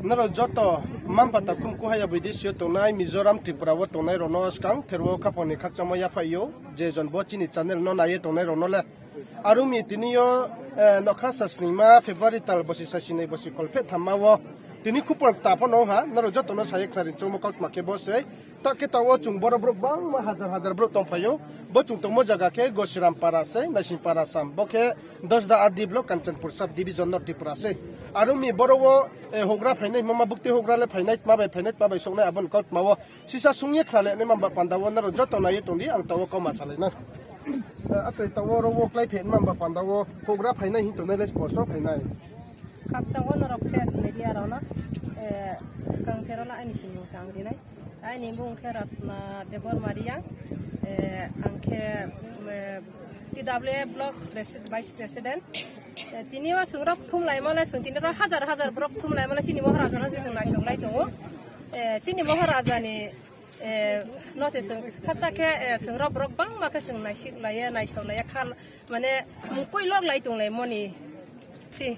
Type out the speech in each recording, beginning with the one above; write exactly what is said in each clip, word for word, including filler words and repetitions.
Nrao joto mma-mpha takhum kuhaya bidesi yo tongnai, Mizoram, Tripura wo tongnai rao no skang ther wo khaphang ni khakchangmo yaphaih ou, je jon bo chini channel no nai ye tongnai rao no le. Are ong mi tini yo, eh, nokha sasningma February tal bosi saisinoi bosi kholpheh thamma wo tini khupor kta pho no ong ha, nrao joto no sa ye khnari choungmo kautma khe bo sei. Ta khe taoh wo chung boro brouh bangma hazar hazar brouh tongphai ou. Bo chung tongmo zaga khe Gosiram para sei, Naising para sam. Bo khe Dasda R D block, Kanchanpur sub division, North Tripura sei. Are ong mi boro wo, eh, houhgra phainai, mama buktui houhgra le phainai, tma bai phainai, tma bai souhnai, abo ni kautma wo sisa sung ye khna le naima ba panda wo nrao joto nai ye tong di, ang taoh wo kauma salai na. Eh, atoi taoh wo ro wo kláiphai naima ba panda wo houhgra phainai hing tongnai le spo so phainai. Khakchang wo norok press media rao no, eh, skang ther wo no aini simung sa ang ri nai. Aini bung khe Ratna Debbarma Reang, eh, ang khe, eh, T W A block presi-, vice president. Eh, tini yo chwng rok thumlaimo le, chwng tini rok hazar hazar borok thumlaimo le, chini Maharaja no se chwng naisok lai tongo. Eh, chini Maharaja ni, eh, no se chwng khacha khe, eh, chwng rok borok bangma khe chwng naisik lai ye, naisok lai ye, khal, mane, mukoi lok lai tonglaimo ni se.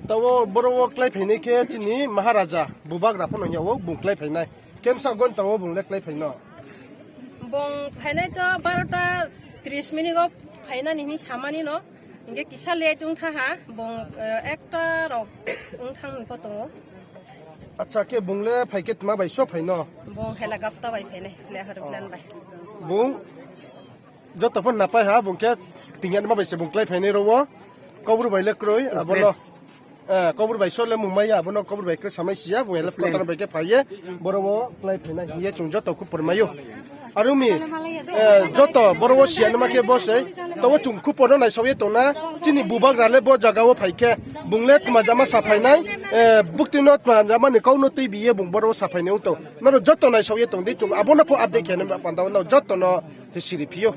Taoh wo boro wo kláiphainai khe chini Maharaja, bubagra pho no hing ya wo, bung kláiphainai. Kemsa gonta wo bung le kláiphai no? Bung phainai to barota tris minute wo phainani hing samani no. Hingkhe kisa late wng tha ha, bung, eh, ekta rok wng thang pho tongo. Acha, khe bung le phai khe tma bai so phai no? Bung helicopter bai phainai, le aeroplane bai. Bung joto pho napai ha, bung khe tingya ma bai se bung kláiphainai ro wo. Kaubru bai le kroi, abo no. Eh, Kaubru bai so le mung mai ya, abo no Kaubru bai khe samai si ya, bung helicopter bai khe phai ye, boro wo kláiphainai hing ye chung joto khupor mai ou. Are ong mi, eh, joto boro wo si ya naima khe bo sei, taoh wo chung khupor no naisao ye tong na, chini bubagra le bo zaga wo phai khe, bung le tma jama sa phainai, eh, buktui no tma jama ni kau no tuibi ye bung boro wo sa phainai ong tong. Nrao joto naisao ye tong di, chung abo no pho update khe nai panda wo nrao joto no siri phi ou.